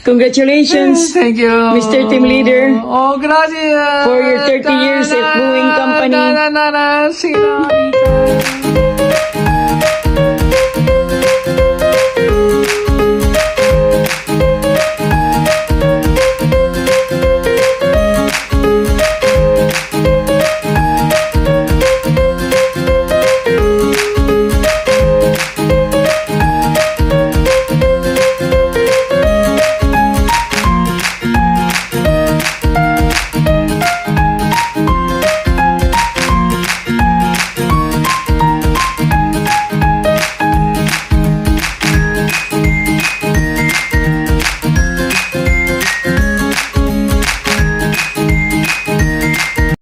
Congratulations. Thank you. Mr. Team Leader. Oh, gracias. For your 30 years at Boeing Company. Na, na, na, na, señorita.